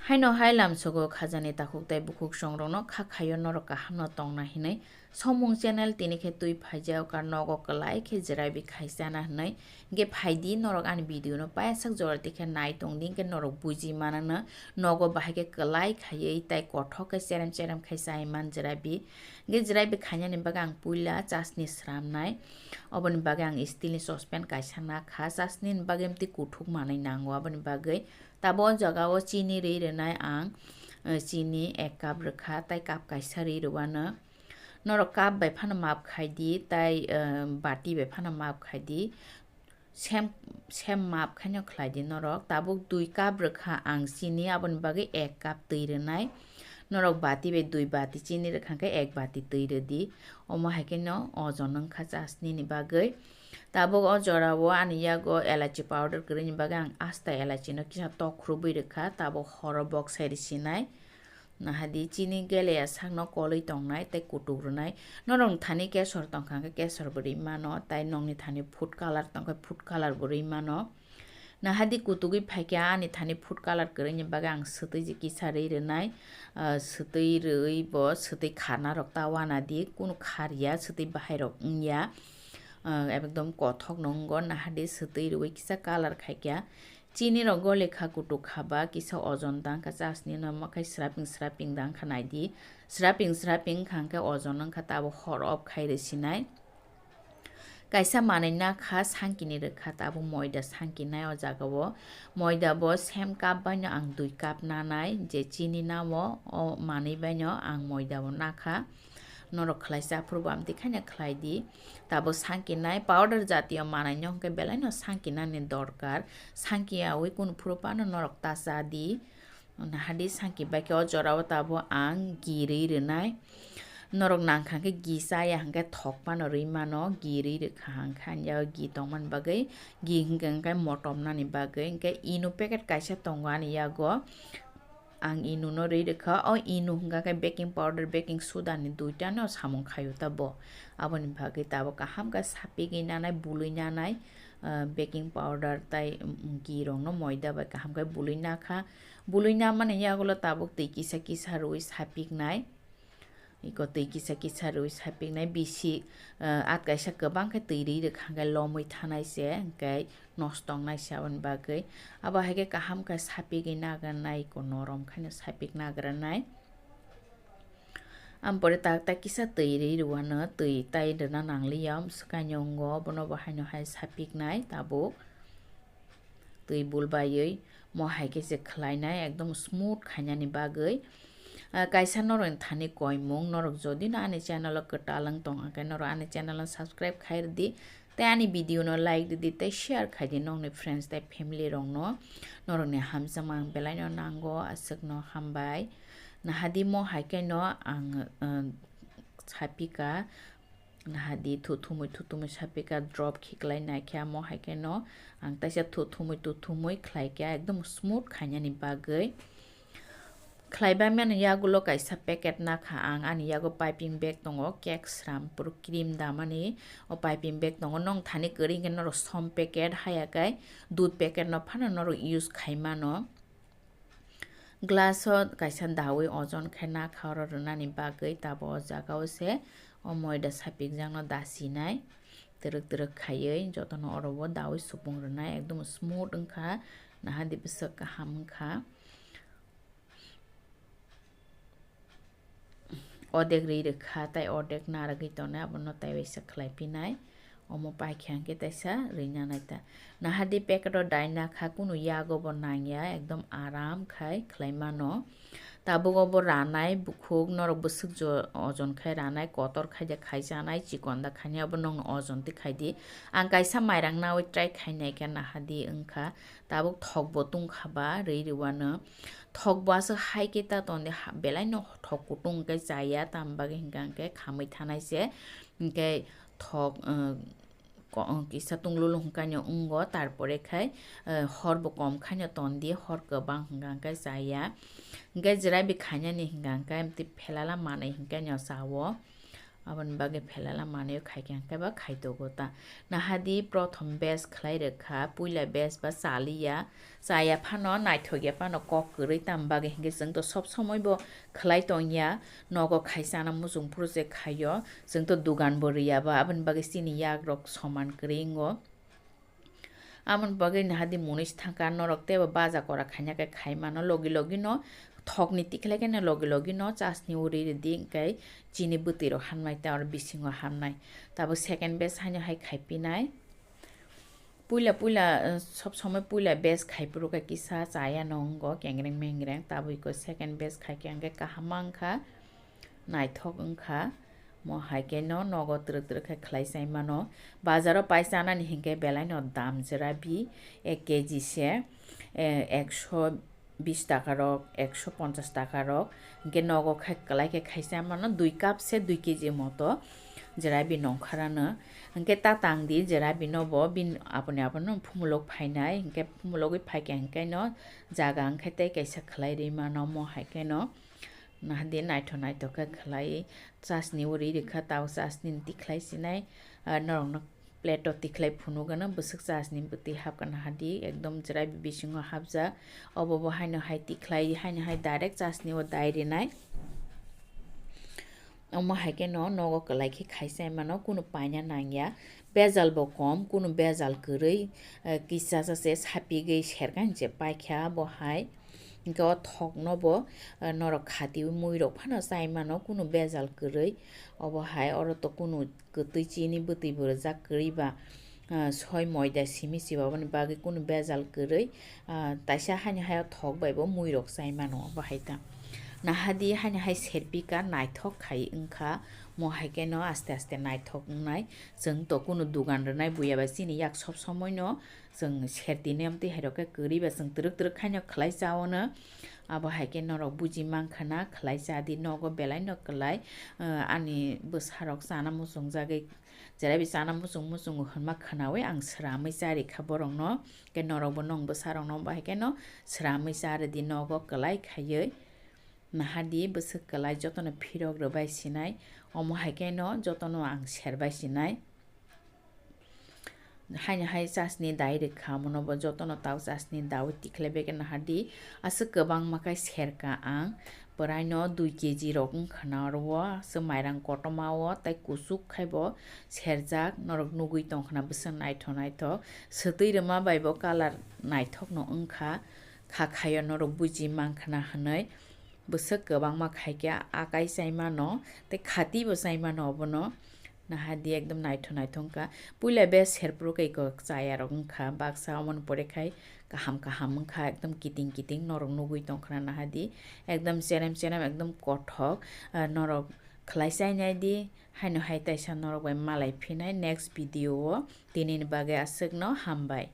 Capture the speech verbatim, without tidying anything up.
Haino hai lamsogo khajani takhuk tai bukhuk songrokno kha khaio norok kahamno tongna hinwi. Somung channel tini khe twi phaijak, kar nogo kwlai khe jwrai bi khaisana hinwi. Hingkhe phaidi norok ani video no payasak jora tikhe nai tongdi, hingkhe norok buji manana nogo bahai khe kwlai khaiwi tai kothok khe cherem cherem khai chai man jwrai bi. Hingkhe jwrai bi khainani bagwi ang puila chasni sramnai. Oboni bagwi ang steel ni saucepan kaisa nakha, chasni ni bagwi amtwi kuthuk manwi nango, aboni bagwi. Tabo o jaga o chini rwi rwnai ang, eh, chini ek cup rwkha, tai cup kaisa rwi rwano. Norok cup bai phano map khai di, tai, eh, bati bai phano map khai di. Same, same map khaino khlai di norok. Tabuk dui cup rwkha ang chini, aboni bagwi ek cup twi rwnai. Norok bati bai dui bati chini rwkha khe ek bati twi rw di. Omo hai khe no ojon wngkha chasni ni bagwi. Tabuk o jora o ani yago elachi powder kwrwi ni bagwi ang asta elachi no kisa tok khurubwi rwkha, tabuk horo boksai rwsinai. Nahadi chini geleya sakno kolwi tongnai tei kutuk rwnai. Norokni thani kesor tongkha khe kesor bo rwi mano, tai nokni thani food color tongkha food color bo rwi mano. Nahadi kutugwi phaikha ani thani food color kwrwini bagwi ang swtwi je kisa rwi rwnai. Ah, swtwi rwi bo swtwi kharna rok ta wana di, kunu kharya swtwi bahai rok wngya. Ah, ekdom kothok no wngo, nahadi swtwi rwi kisa color khaikha. Chini rok gole kha kutuk kha ba kisa ojon dang kha chasni no makhai sraping sraping dang kha nai di. Sraping sraping kha hwnkhe ojon wngkha tabo hor off khai rwsinai. Kaisa manwi nakha sangkini rwkha, tabuk moida sangkinai o jaga o. Moida bo same cup bai no ang dui cup nanai, je chini namo o manwi bai no ang moida bo nakha. Norok khlai cha phuru bo amtwi khaino khlai di. Tabuk sangkinai powder jatiyo manwi no hwnkhe belai no sangkinani dorkar. Sangkiyawi kunu phuru phano norok ta cha di. Nahadi sangki bai khe o jora o tabuk ang ghee rwi rwnai. Norok nang kha khe ghee chaya hwnkhe thok phano rwi mano, ghee rwi rwkha hwnkhe ani yago ghee tongmani bagwi, ghee hwnkhe hwnkhe motom nani bagwi. Hwnkhe inu packet kaisa tongo ani yago, ang inu no rwi rwkha. O inu hwnkha khe baking powder, baking soda ni duita no samung khaio ta bo. Aboni bagwi tabuk kaham khe sapigwi nanai, bului nanai, ah, baking powder tai, um, ghee rok no moida bai kaham khe bului nakha. Bului namani yagulo tabuk twi kisa kisa rwi sapiknai. Iko twi kisa kisa rwi sapiknai bisi, eh, at kaisa kwbang khe twi rwi rwkha hwnkhe lomwi thanai se, hwnkhe nosto wngnai se aboni bagwi. Abo hai khe kaham khe sapigwi nagrwnai, iko norom khaino sapik nagrwnai. Ampore tak tak kisa twi rwi rwano, twi tai rwna nangliya, swkang wngo, bono bo haino hai sapiknai tabuk. Twi bul baiwi mo hai khe se khlainai, ekdom smooth khainani bagwi. Ah, kaisa norokni thani koimung, norok jodi no ani channel o kwtal wng tong khe norok ani channel no subscribe khai rwdi, tei ani video no like rwdi, tei share khai di nokni friends tei family rok no. Norokni hamjakma ang belai no nango, aswk no hambai. Nahadi mo hai khe no ang, ah, sapika. Nahadi thuthumui thuthumui sapika drop khiklai naikhe amo hai khe no ang taisa thuthumui thuthumui khlaikha ekdom smooth khainani bagwi. Khlaibai mani yagulo kaisa packet nakha ang, ani yago piping bag tongo, cake sram puro cream damani o piping bag tongo, nong thani kwrwi hwnkhe norok som packet haya khe dudh packet no phano norok use khai mano. Glass o kaisa dawi ojon khe nakha oro rwnani bagwi, tabo o jaga o se o moida sapikjakno dasinai twrwk twrwk khaiwi jotono oro o dawi supung rwnai, ekdom smooth wngkha, nahadi bwswk kaham wngkha. Odek rwi rwkha tei odek narwgwi tongnai, abono taiwaisa khlai phinai. Omo paikha hwnkhe taisa rwina naita. Nahadi packet o dai nakha, kunu yago bo nangya, ekdom aram khai khlai mano. Tabuk obo ranai bukhuk, norok bwswk jo-, ojon khai ranai, kotor khai de khai chanai, chikon da khainai, obo nokno ojon twi khai di. Ang kaisa mairang nawi try khai naikha, nahadi wngkha. Tabuk thok bo tungkha ba rwi rwano. Thok bo aswk hai khe ta tong di, ha-, belai no thok kutung hwnkhe chaya, tamo bagwi hwnkha hwnkhe khamwi thanai se. Hwnkhe thok, uh, ko-, uh, kisa tunglulu hwnkha no wngo, tarpore khai, uh, hor bo kom khai no ton di, hor kwbang hwnkha hwnkhe chaya. Hwnkhe jwrai bi khainani hwnkha hwnkhe amtwi phelala manwi hwnkhe no chao. Aboni bagwi phelala manwi khaikha hwnkhe ba khaitogo ta. Nahadi prothom base khlai rwkha, puila base ba chaliya, chaya phano naithokya phano kok kwrwi, tam bagwi hwnkhe chwng to sob somoi bo khlai tongya, nogo khai chana muchung phuru se khaio, chwng to dugan bo rwya ba, aboni bagwi chini yak rok soman kwrwi wngo. Amoni bagwi nahadi munis thangkha norok teibo baja kora khaina khe khai mano, logi logi no thokni tikhlai khe no logi logi no chasni uri ridi, hwnkhe chini bwtwi rok hamnai tei oro bisingo hamnai. Tabuk second batch haino hai khai pinai. Puila puila, eh, sob somoi puila batch khai phuru khe kisa chaya no wngo kengreng mengreng, tabuk iko second batch khai khe hwnkhe kaham ma wngkha. Naithok wngkha. Mo hai khe no nogo twrwk twrwk khe khlai chai mano. Bazaro pai chanani hinkhe belai no dam jerabi ek kg se, eh, ekso bis taka rok, ekso ponchas taka rok. Hinkhe nogo khai kwlai khe khai chai mano dui cup se dui kg moto jerabi nongkharano. Hinkhe ta tang di jerabi no bo bin aponi aponi phumulok phainai. Hinkhe phumulogwi phai khe hinkhe no jaga hinkhe tei kaisa khlai rwi mano mo hai khe no. Nahadi naithok naithok khe khlai chasni uri rikha, tao chasni ni tikhlai sinai, ah, norokno plate o tikhlai phunukgano bwswk chasni bwtwi hapkha nahadi ekdom chwrai bisingo hapjak. Obo bo haino hai tikhlai, haino hai direct chasni o dai rinai. Omo hai khe no nogo kwlai khe khai chai mano, kunu paina nangya, bejal bo kom, kunu bejal kwrwi, eh, kisa sa se sapigwi serkha hinse paikha bo hai. Hinkhe o thokno bo, eh, norok khatiwi muirok phano chai mano, kunu bejal kwrwi. Obo hai oro to kunu kwtwi chini bwtwi bo rwjak kwrwi ba, ah, soi moida simi si ba, aboni bagwi kunu bejal kwrwi, ah, taisa haino hai o thok bai bo muirok chai mano obo hai ta. Nahadi haino hai serpika naithok khai wngkha, mo hai khe no aste aste naithok wngnai. Chwng to kunu dugan rwnai buya bai chini yak sob somoi no chwng sertini amtwi hai rok khe kwrwi ba chwng twrwk twrwk khaino khlai cha-o no. Abo hai khe norok buji mankha na khlai cha di nogo belai no kwlai, ah, ani bwsa rok chana muchung jagwi Jerabi chana muchung muchungo hwnma khwnawi ang sramwi charikha borokno, khe norokbo nwng bwsarokno bahai kheno sramwi charwdi nogo kwlai khaiwi. Nahadi bwswk kwlai jotono phirok rwbai sinai, omo hai kheno jotono ang serbai sinai. Haino hai chasni dai rwkha, omono bo jotono tao chasni daui tikhlai bai khe nahadi aswk kwbangma khai serka ang. Boraino dui kg rok wngkha na oro o, aswk mairang kotorma o tei kuchuk khai bo serjak, norok nugui tongkha na bwswk naithok naithok. Swtwi rwma bai bo colour naithok no wngkha, kha khaio norok buji mankha na hwnwi. Bwswk kwbangma khai khe akai chai mano tei khati bo chai mano obono. Nahadi ekdom naithok naithok wngkha. Puila base serphuru khe iko chaya rok wngkha. Baksa omoni pore khai kaham kaham wngkha, ekdom kiting kiting norok nugui tongkha na nahadi. Ekdom cherem cherem, ekdom kothok, ah, norok khlai chai nai di. Haino hai taisa norok bai malai phinai next video o. Tinini bagwi aswkno hambai.